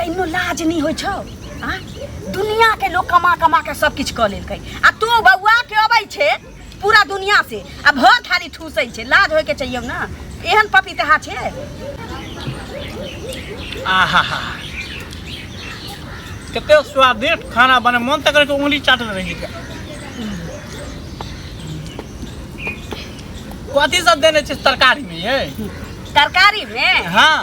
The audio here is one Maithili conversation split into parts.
कहिनो लाज नहि होइ छौ आ दुनिया के लोग कमा कमा के सब किछु कऽ लेलकै आ तू बौआ के अबै छै पूरा दुनिया से आ भर थाली ठूसै छै लाज होय के चाहिए ना एहन पपीतहा छै। आहा हा, कते स्वादिष्ट खाना बने, मन तऽ करै छै उंगली चाटैत रहि। कथी सब देने छै तरकारी में ये? तरकारी में? हाँ,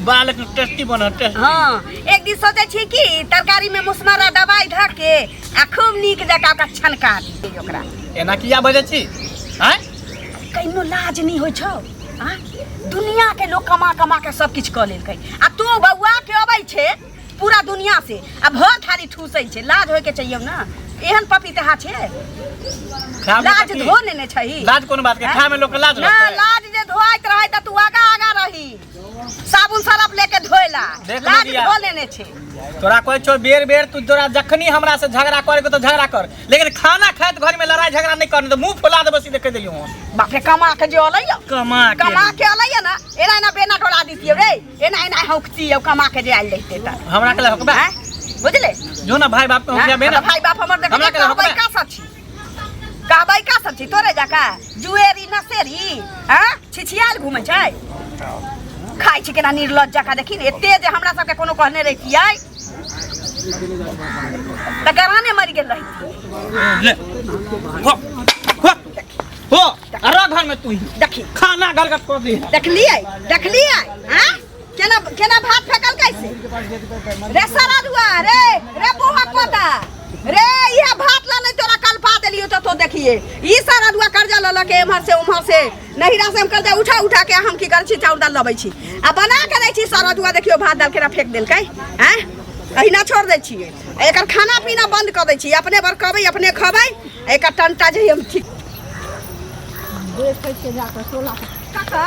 बड़ा लेकिन टेस्टी बनल, टेस्टी। हाँ, एक दिन सोचै छी कि तरकारी में मुसमारा दवाई धऽ के आ खूब नीक जकाँ ओकरा छनका दियै ओकरा। एना किया बजै छी आँय? कहिनो लाज नहि होइ छौ आ दुनिया के लोग कमा कमा के सब किछु कऽ लेलकै आ तू बौआ के अबै छै पूरा दुनिया से आ भर थाली ठूसै छै। लाज होय के चाहिए ना, एहन पपीतहा छै। खाय में लाज तऽ की? धो लेने छही। लाज कोन बात के? खाय में लोक के लाज ना लगतै? लाज जे धोआइत रहै तऽ तू आगा आगा रही साबुन सरफ लेके धोएला। देख लाज लिया। धो लेने छै। तोरा कहै छौ बेर बेर, तू तोरा जखनी हमरा से झगड़ा करे के तो झगड़ा कर, लेकिन खाना खाइत घर में लड़ाई झगड़ा नहीं कर, नहीं तो मुंह फुला देबो, सीधे कह देलियो हम। बाप रे, कमा के जे अलै कमा के कमा के अलै ना, एना एना बेना डोला दितियै रे, एना एना हौकतियै कमा के जे आयल रहिते तऽ। हमरा के हकबा आँय? बुझले जो ना भाई बाप के हाँ? होकिया बे ना। भाई बाप हमर देख। हमरा के कहबै हकबा। का सब छी, कहबै का सब छी तोरे जका जुएरी नसेरी? हाँ, छिछियाल घूमै छै, खाइ छै केना निर्लज जका। देखी ने, एते जे हमरा सबके कोनो कहने रहितियै तऽ गराने मरि गेल रहितियै। ले हो हो हो, अरे घर में तू ही देखी खाना घर घर कर दी। देखलियै, देखलियै? हाँ, केना केना भात फेकल कैसे रे सराजुआ रे, रे बुहा पोता रे, इहे भात ला नहीं तोरा कल्पा देलियो तो देखिए ई सराजुआ कर्जा ल ल के एम्हर से उम्हर से नहिरा से हम कर्जा उठा उठा के हम की करै छी, चाउर दाल लबै छी आ बना के दै छी। सराजुआ देखियो भात दाल केना फेक देलकै। आँय, अहिना छोड़ दै छियै, एकर खाना पीना बंद कऽ दै छियै, अपने बरकबै अपने खबै। एकर टंटा जे हम ठीक देखै छियै जाकऽ टोला काका।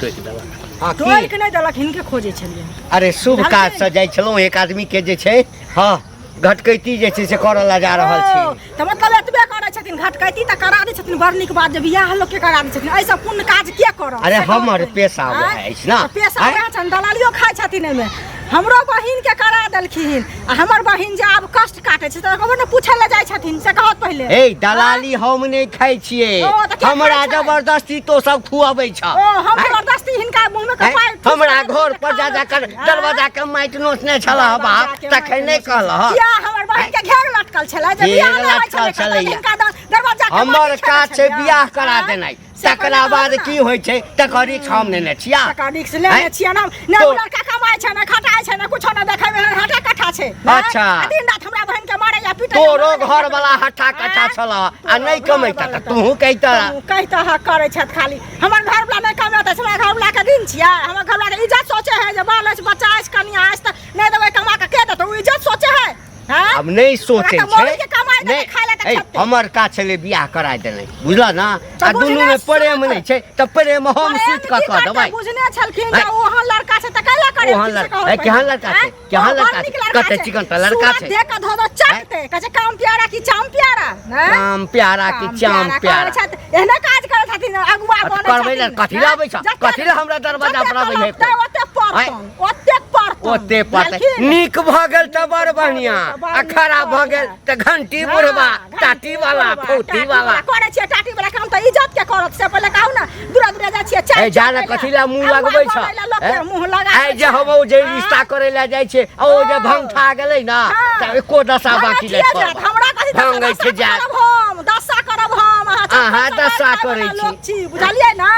टोकि देलक। हँ, की? टोकि नहि देलक, हिनके खोजै छलियै। अरे शुभ काज से जाइ छलहुँ, एक आदमी के जे छै, हँ, घटकैती जे छै से करऽ लए जा रहल छी। ओ, तऽ मतलब एतबे करै छथिन, घटकैती तऽ करा दै छथिन, बड़ नीक बात जे बियाह लोकके करा दै छथिन। एहिसँ पुण्य काज के करत? अरे से कहू हमर पहिले। पेशा वएह आँय? अछि ना। तऽ पेशा आँय? वएह छनि, दलालियो खाइ छथिन एहिमे। हमरो बहिनके करा देलखिन आ हमर बहिन जे आब कष्ट काटै छै तऽ ककरो ने पूछै लए जाइ छथिन, से कहत पहिले। ए दलाली हम नहि खाइ छियै। ओ, तऽ के हमरा खाइ छै? जबरदस्ती तो सब खुअबै छ। ओ हम आँय? जबरदस्ती हिनका मुँहमे आँय? कपार ठूस हमरा कऽ घर पर जा जा कर आँय? दरवाजा के माटि नोचने छलह बाप, तखन नहि कहलह। किया, हमर बहिन के घेर लटकल छलै जे घेर बियाह नहि होइ लटकल छलै कतौ, छलैया। हिनका दरवाजा के हमर माटि काज छै छलैया। बियाह करा आँय? देनाइ, से तकरा पहिले बाद कहू की ने। होइ छै तकर रिक्स हम नेने छिया। तकर रिक्स लेने आँय? छियै ने? ने ओ तो- लड़का कमाइ छै, ने खटाइ छै, ने कुछो ने, देखै मे हटा कट्ठा छै ने? अच्छा। आ दिन रात हमरा बहिन के मारैया पीटैया, तोरो मारैया, घर वाला हट्ठा कट्ठा आँय? छल आ नहि तोरो कमैता घरवाला तऽ तूहू कहिता। तू कहिता हा करै छथि खाली। हमर घर वाला नहि कमेतै से हमरा घर वाला के दिन छियै? हमर घर वाला के इज्जत सोचे है जे बाल अछि, बच्चा अछि, कनिया अछि, तऽ नहि देबै कमा के, के देतै? ओ इज्जत सोचे है? हैं? आब नहि सोचै ओकरा तऽ छै मौगी के कमाइ देतै, नहि खाइ लए तऽ ए, खेतै। हमर काज छलै बियाह करा देनाइ, बुझल ना? तऽ आ दुनू बुझने मे प्रेम सुनत। नहि छै तऽ प्रेम हम प्रेम सुति कऽ की कऽ करतै? देबै। बुझने छलखिन जे हैं? ओहन लड़का छै तऽ कैला करेलखिन ओहन से लड़का- कहू ए, पहिले। केहन लड़का छै? हैं? केहन ओ बड़ लड़का नीक छै? लड़का कते छै। चिकन तऽ लड़का सूरत छै। देख कऽ धो धो चटतै, कहै छै काम प्यारा कि चाम प्यारा, हैं? काम प्यारा कि काम चाम प्यारा प्यारा? करै छथि, एहने काज करै छथिन, अगुआ आ तऽ बनै करबै ने, छथिन। कथी लए आबै छह? जते- कथी लए हमरा दरवाजा जते पर आबै है कलपतै, कोइ? ओते पड़तन, ओते पड़तन। ओते पड़तै। बुझलखिन? नीक भऽ गेल तऽ बड़ बढ़िया तऽ बड़ आ नीक खराब भऽ भऽ गेल गेल। तऽ घंटी बुढ़बा हाँ, टाटी वाला बुढ़बा, फौती टाटी वाला करै छियै टाटी वाला काम तऽ इज्जत के करत से पहिले कहू ने। दूरा दूरा जाइ छियै चाय ए जा ने, चढ़बै कथी लए। लए मुँह अगुआ लगबै छ? बनै लए लोक के ए? मुँह लगाबै आइ जे छै। हम ओ जे हाँ? रिश्ता करै लए जाइ छै आ ओ जे ओ। भंगठा गेलै ने हाँ। तऽ एको दशा बाकी भंगठिए नहि जायत। हमरा कथी दशा भंगठि दशा जायत। करब हम, दशा करब हम। अहाँ अहाँ चप्पल दशा सवार खाय करै वाला छी। लोक छी, बुझलियै ना?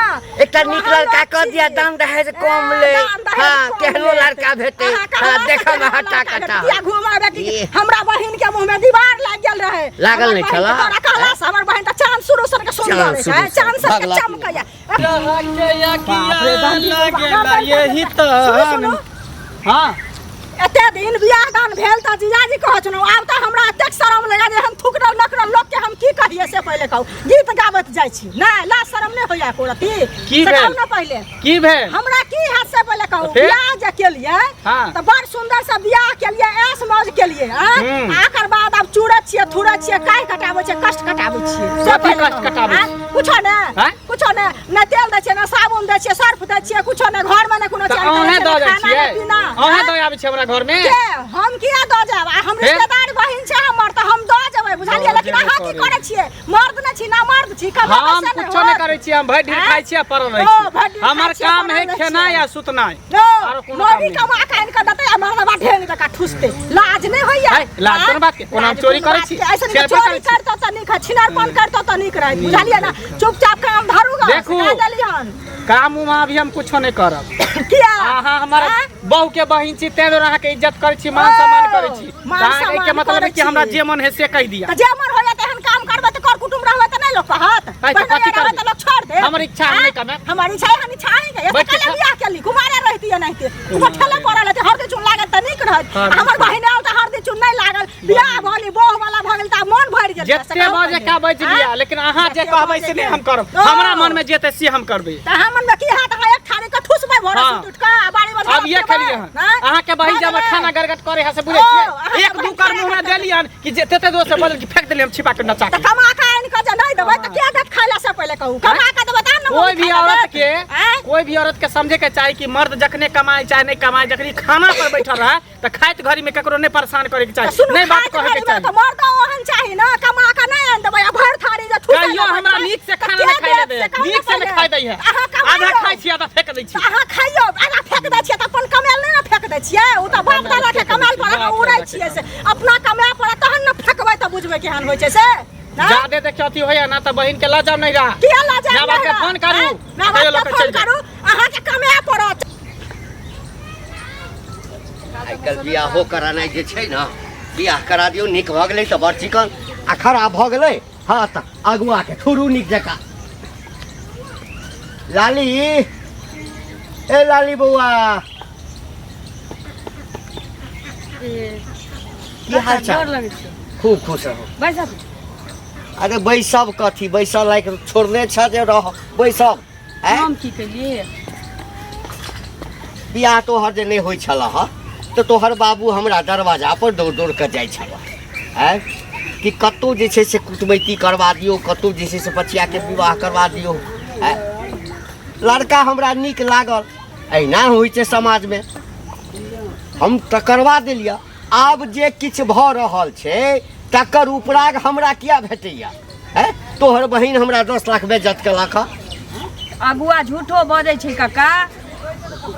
एकटा नीक अहाँ लड़का लोक कऽ छी। दिया, दान दहेज कम ए, ले। दान दहेज हाँ, कम केहनो लेत। लड़का भेटै। अहाँ हाँ, कहला से देखऽ मे केहनो हट्टा लड़का कट्टा। भेटत। किया घुमाबे कि ई। हमरा बहिन के मुंह में दीवार लागि गेल रहे। लागल हमर नहि बहिन छला? के तोरा कहला से हमर बहिन तऽ चांद शुरू सन के सुंदर चाँद अछि, शुरू हैं? सन। चांद सन के भगला। चमकैया। लागेला यही सुनू, तऽ सुनू। हाँ। एते दिन बियाह दान भेल तऽ जीजाजी कहै छलहुँ, आब तऽ हमरा एतेक शरम लगै जे हम थुकरल नकरल लोकके हम की कहियै से पहिले कहू। गीत गाबैत जाइ छी, नहि लाज शरम नहि होइया एको रत्ती? की से भेल? कहू ने पहिले। की भेल? हमरा की हैत से पहिले कहू। फेर? बियाह जे केलियै हाँ। तऽ बड़ सुंदर से बियाह केलियै, ऐश मौज केलियै, आँय? हम्म। आ एकर बाद आब चूड़ै छियै, थुड़ै छियै, काहि कटाबै छियै, कष्ट कटाबै छियै से कथी पहिले कष्ट कहू, कटाबै आँय? छियै? कुछो नहि, आँय? कुछो नहि, नहि तेल दै छियै, नहि साबुन दै छियै, सर्फ दै छियै, कुछो नहि, घरमे नहि कोनो तऽ चैन अहें करै दऽ छै, जाइ खाना छियै ने पीना। अहें दऽ आबै छियै हमरा घरमे के हम किया दऽ जायब आ हम हे? रिश्तेदार बहिन छै हमर तऽ हम दऽ जेबै बुझलियै दऽ लेकिन जेबे अहाँ की करै। करै छियै मर्द नहि छी ना मर्द छी कमाबै हम से नहि कुछो नहि होत। करै छियै हम भरि दिन आँय? खाइ छियै आ पड़ल रहै ओ, छियै भरि दिन खाइ हमर छियै, काम पड़ल है रहै खेनाइ छियै। आ सुतनाइ लो, आरो कोनो काम मौगी नहि। कमा के आनि कऽ देतै आ मर्दबा ढेंग जकाँ ठुसतै लाज नहि होइया है, लाज आँय? कोन बात के? ओना हम लाज चोरी कोन करै बात छी, के? ऐसे नीक छिनरपन चोरी करै छी। करतौ तऽ नीक है छिनरपन करतौ तऽ नीक रहत बुझलियै ना चुपचाप काम धरू गऽ देखू। सिखा देलियन काम उम अभी हम कुछो नहि करब किया अहाँ हमर आँय? बहू के बहिन छी तें दुआरे अहाँके इज्जत करै छी मान सम्मान करै छी मान तऽ अहाँके सम्मान एहिके मतलब है करै कि हमरा छी। जे मन है से कहि दिअ तऽ जे मन होइया तेहन काम करबै तऽ कर कुटुम्ब रहबै तऽ नहि लोक कहत तऽ पहिने कथी रहबै करबै? तऽ लोक छोड़ देत हमर इच्छा हम आँय? नहि कमाएब। हमर इच्छा है, हम इच्छा है के बैठ के कले खा। बियाह केली कुमारे रहती एनाहिते गोठले पड़ल रहती हरदी चून लागल तऽ नीक रहत हरदी हमर चून। बहिन आयल तऽ हरदी चून नहि लागल बियाह भऽ गेल बोह वाला भऽ गेल तऽ आब मन भरि गेल जते बजे का बज लिया लेकिन अहाँ जे जते कहबै बजे से नहि के। हम करब ओ। हमरा मन में जेतै से हम करबै तऽ हम मनमे की हैत अहाँ एक थारी के ठुसबै भोरे हाँ। सुति उठि कऽ आ बाड़ी बजारमे अब ये जेबै, खेलिए हन आँय? अहाँ के बहिन भऽ जब गेलै? खाना गड़गड़ करे है से बुझै ओ, छियै अहाँके एक दू बहिन कर खाना मुँह में गड़गड़ देलियन कि जे तेते दोस्त से बदल के फेंक देलियै हम छिपा के नचा तऽ के कमा कऽ आनि कऽ जे नहि देबै तऽ के देत खाय लए से पहिले कहू कमा कऽ देबै तहन ने कोई मम्मी भी खाय लए औरत देत। के आँय? कोई भी औरत के समझे के चाही कि मर्द जखने कमाए चाहे नहीं कमाए जखनी खाना पर बैठल रहे तऽ खाइत घड़ी में ककरो नहीं परेशान करे के तऽ चाही सुनू नहीं बात खाइत कहे के घड़ीमे चाही तऽ मर्द ओहन चाही ने कमा कऽ नहि आनि देबै आ भरि थारी जे ठुसै कहियो लए हमरा बैठबै, नीक से तऽ खाना के नहीं खाइ देत दे से कहू नीक ने से नहीं पहिले। खाइ दै है अहाँ आधा कमाइयौ। खाइ छी आधा फेंक दै छी तऽ अहाँ खाइयौ आधा फेंक दै छियै तऽ अपन कमायल नहि ने फेंक दै छियै ओ तऽ बाप दादा के कमायल पर अहाँ उड़ै छियै से अपना कमाय पड़त तहन ने फेंकबै तऽ बुझबै केहन होइ छै से आँय? जादे देखियो अथी होइया ना तऽ बहिन के लऽ जाउ नहीं रहा किया लऽ जायब माय बाप के नैहरा? फोन करू आँय? माय कहियो बाप लऽ के के फोन चलि जाउ करू अहाँके कमाय पड़त आइ काल्हि बियाहो करानाइ जे छै ने बियाह करा दियौ नीक भऽ गेलै तऽ बड़ चिकन आ खराब भऽ गेलै हँ तऽ अगुआके थोड़ू नीक जकाँ लाली ए लाली बौआ की हाल चाल खूब खुश रहू अरे बैसब कथी बैसल लायक छोड़ने छ जे रह बैसब आँय? हम की केलिए बियाह तोहर जे नहि होइ छल हँ तऽ तोहर बाबू हमरा दरवाजा पर दौड़ दौड़ कऽ जाइ छल आँय कि कतहु जे छै से कुटमैती करवा दियौ कतहु जे छै से बचियाके विवाह करवा दियौ आँय लड़का हमरा नीक लागल एहिना होइ छै समाजमे हम तऽ करवा देलियै आब जे किछु भऽ रहल छै तकर उपराग हमरा किया भेटैया हैं तोहर बहिन हमरा 10 लाख बेज्जत केलक हँ अगुआ झूठो बजै छै काका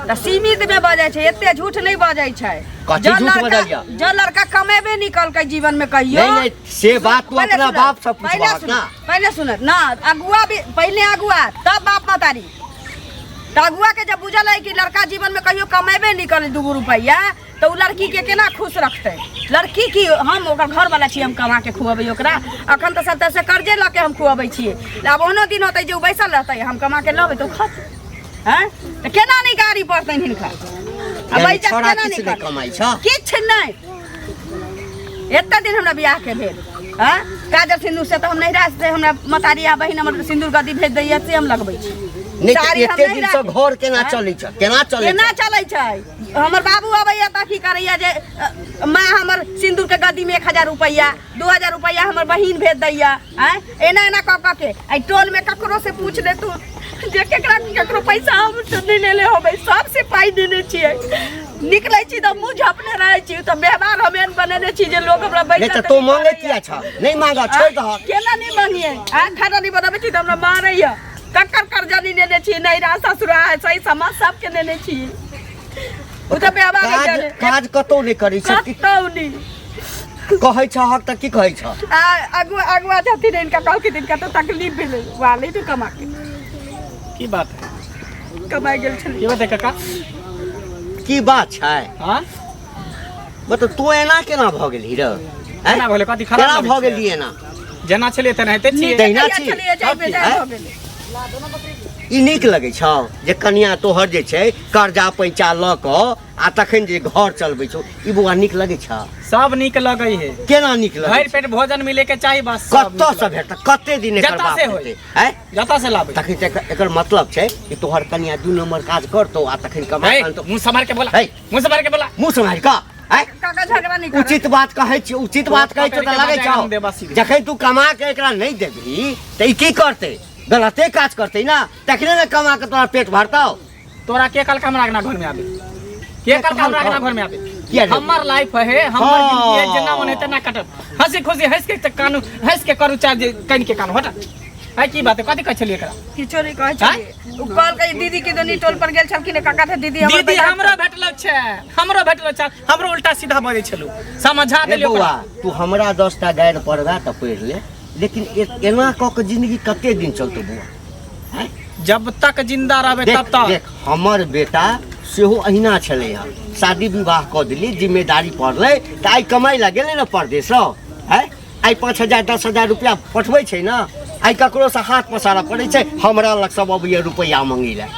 तऽ सीमित मे बजै छै एते झूठ नहि बजै छै कथी जँ झूठ लड़का बजैया? जँ लड़का कमेबे नहि कलकै जीवन मे कहियो नहीं नहीं से बात तू पहिले अपना सुनऽ, बाप से पहिले पूछबहक सुनऽ, ना पहिले सुन ना अगुआ भी पहिले अगुआ तब बाप महतारी तऽ अगुआ के जब बुझल है कि लड़का जीवन में कहियो कमेबे नहीं करे दूगो रुपया तऽ ओ लड़की के केना खुश रखतै लड़की की हम ओकर घरवाला छी हम कमा के खुअबै ओकरा अखन तऽ सब से कर्जे लऽ के हम खुअबै छियै आब ओहनो दिन होतै जे ओ बैसल रहतै हम कमा के लबै तऽ ओ खतै हँ तऽ केना नहि गाड़ी पड़तनि हिनका आ यानी बैजत छौड़ा केना किछु नहि नहि करतै? कमाइ छ किछु नहि एते दिन हमरा बियाह के भेल हँ काजल सिन्दूर से तऽ हम नैहरा से हमरा मतारी आ बहिन हमर सिन्दूर गद्दी भेज दैया से हम लगबै छी नहि तऽ साड़ी हम एते नहि दिन से राखी। घर केना आँय? चलै छ केना चलै केना छ चलै छै हमर बाबू अबैया तऽ की करैया जे माँ हमर सिन्दूर के गद्दी में 1000 रुपैआ 2000 रुपैआ हमर बहिन भेज दैया आँय एना एना कऽ कऽ के एहि टोल में ककरो से पूछ ले तू जे केकरा केकरो पैसा हम तऽ नहि लेले होबै सबसे पाइ देने छियै निकलै छी तऽ मुँह झपने रहै छी तऽ व्यवहार हम एहन बनेने छी जे लोग हमरा नहि बैठल तऽ तू मांगै किया छ नहि मांग छोड़ि दहक केना नहि मांगिए आ खाना नहि बनबै छी तऽ हमरा मारैया ककर कर्जा नहि नेने छी नैरा ससुरा सही समाज सबके नेने छी ओ तऽ व्यवहार काज जाने काज कतौ नहि करै छ कि कतौ नहि कहै छहक तऽ की कहै छ आ अगुआ अगुआ छथिन हिनका कहलखिन हिनका तऽ तकलीफ भेलै वाले तो कमा के की बात है कमाइ गेल छलै की बात है काका की बात छै हाँ मतलब तू एना केना भऽ गेलही रे हैं? केना भेलै? कथी खराब केना लगै भऽ छै? गेलही एना जेना छलियै तेनाहिते छियै तहिना छी छलियै जाय बेजाय हैं? भऽ गेलै ई नीक लगै छौ जे कनिया तोहर जे छै कर्जा पैंचा लऽ कऽ आ तखन जे घर चलबै छौ ई बौआ नीक लगै छौ सब नीक लगै है केना नीक लगै भरि पेट भोजन मिले के चाही बस सब कतऽ नीक से लगै। भेटत कते दिन एकर जतऽ बाप से होय। हेतै आँय जतऽ से लाबै तखन तऽ एकर मतलब छै कि तोहर कनिया दू नंबर काज करतौ आ तखन कमा है, आनतौ मुँह सम्हार के बोला है। मुँह सम्हार के बोला मुँह सम्हारि कऽ आँय काका झगड़ा नहीं कर उचित बात कहै छी उचित बात कहै छियौ तऽ लगै हम देबा छौ सीधे। जखन तू कमा के एकरा नहि देबही तऽ ई की करतै गलते काज करतै ना तखने ने कमा के तोरा पेट भरतौ तोरा के कहलका हमरा अंगना घर में आबे के कहलका हमरा अंगना घर में आबे किया नहीं? हमर लाइफ है हमर हाँ। जिंदगी है जेना मन है तेना कटब हंसी खुशी हंस के कानू हंस के करू चाहे जे कनि के कानू हटा है की बात है कथी कहै छलियै एकरा किछो नहि कहै छलियै ओ कहलकै दीदी के दोनी टोल पर गेल छलखिन काका थे दीदी हमर दीदी हमरो भेटलो छै हमरो भेटलो छै हमरो उल्टा सीधा बजै छलू समझा रे देलियै बौआ ओकरा तू हमरा 10 टा गारि पढ़बा तऽ पढ़ि ले लेकिन एना कऽ के जिंदगी कते दिन चलतौ बौआ आँय? जब तक जिंदा रहबै देख तब तक देख हमर बेटा सेहो अहिना छलै हँ शादी विवाह कऽ देली जिम्मेदारी पड़लै तऽ आइ कमाइ लए गेलै ने परदेश आँय आइ 5,000 10,000 रुपया पठबै छै ने आइ ककरोसँ हाथ पसारऽ पड़ै छै हमरा लग सब अबैए रुपैआ मङ्गै लए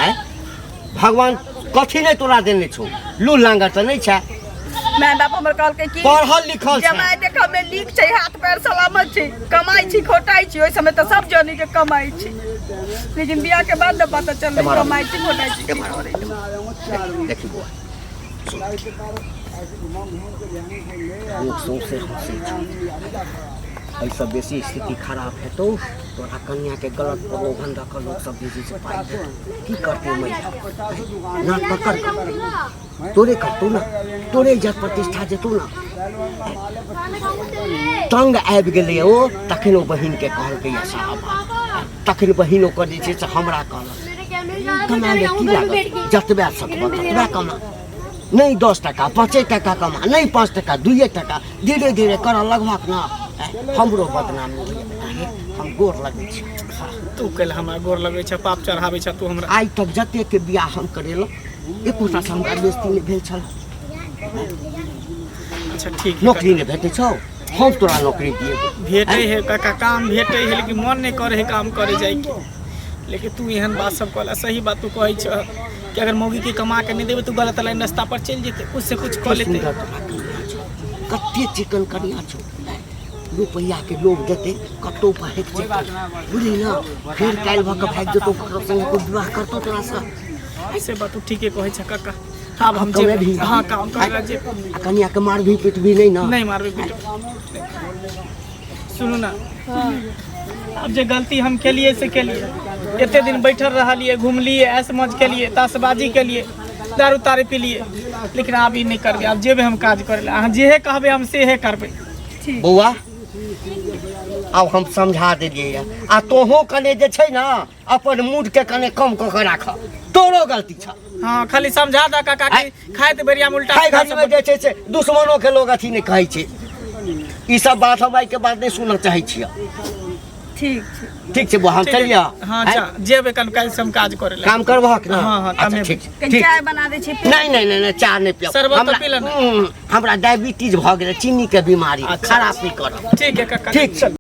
आँय भगवान कथी नहि तोरा देने छौ लू लांगर तऽ नहि छै माय बाप हमर कहलकै कि पढ़ल लिखल छै जमाय देखऽ मे नीक छै हाथ पैर सलामत छै कमाइ छी खोटाइ छी ओहि समय तऽ सब जनी के कमाइ छी लेकिन बियाह के बाद ने पता चललै एम्हर आउ। कमाइ छी खोटाइ छी की एम्हर आउ। करै छी। देखी बौआ लोक सौंसे हँसै छै एहिसँ बेसी स्थिति खराब हेतौ तोरा कनियाके गलत प्रलोभन दऽ कऽ लोकसभ जे छै से पाइ देतौ की करतै मैया ना ककर करतै तोरे करतौ ने तोरे इज्जत प्रतिष्ठा जेतौ ने तंग आबि गेलै ओ तखन ओ बहिनके कहलकै या साहब तखन बहिन ओकर जे छै से हमरा कहलक कमामे की लागत जतबे सकबह ततबे कमा नहि 10 टाका 5 टाका कमा नहि 5 टाका 2 टाका धीरे धीरे करऽ लगबक ने हमरो बदनामी होइए बेटा हे हम गोर लगै छी तू कैल हमरा गोर लगै छ पाप चढ़ाबै छ तू हमरा आइ तक जतेकके बियाह हम करेलहुँ एकोटा से हमरा बेइज्जती नहि भेल छल अच्छा ठीक नौकरी नहि भेटै छौ हम तोरा नौकरी दिएबौ भेटै है काका काम भेटै है लेकिन मन नहि करै है काम करे जाइके लेकिन तू एहन बात सब कहला सही बात तू कहै छ कि अगर मौगी के कमा के नहि देबै तो गलत लाइन रास्ता पर चलि जेतै कुछ से कुछ कऽ लेतै सुन्दर तोरा कनिया छौ कते चिकन कनिया छौ रुपैआ के लोभ देतै कतौ भागि जेतौ बुझली ने फेर काल्हि भऽ कऽ भागि जेतौ ककरो संगे कोइ विवाह करतौ तोरासँ से बात तू ठीके कहै छ काका आब हम कमे जेबै भी हाँ काम करे ला जेबै आ कनिया के मारबी पीटबी नहि ने नहीं मारबै पीटबै सुनू ना आब जे गलती हम केलिए से केलिए एते दिन बैठल रहलिए घुमलिए ऐश मौज केलिए ताशबाजी केलिए दारू तारू पीलिए लेकिन आब ई नहि करबै आब जेबै हम काज करै लए अहाँ जेहे कहबै हम सेहे करबै बौआ आब हम समझा देलियै आ तोहूँ कने जे छै ने अपन मूड के कने कम कऽ के राख तोरो गलती छ हाँ खाली समझा दऽ काका कि खाइत बेरिया में उल्टा खाइ सीधा घड़ी में जे छै से दुश्मनो के लोग अथी नहि कहै छै ई सब बात हम आइके बाद नहि सुनऽ चाहै छियै ठीक छै ठीक छै बौआ हम ठीक है। चलियै हाँ जा जेबै कन काल्हि से हम काज करे ला काम करबहक ने हाँ, हाँ, अच्छा तमे- ठीक छै कनि ठीक चाय बना दै छी नहि नहि नहि नहि चाह नहि पियब शरबत हमरा पी ले ने। हमरा डायबिटीज भऽ गेलै चीनीके बीमारी अच्छा। खराब नहि करब ठीक है काका ठीक छै।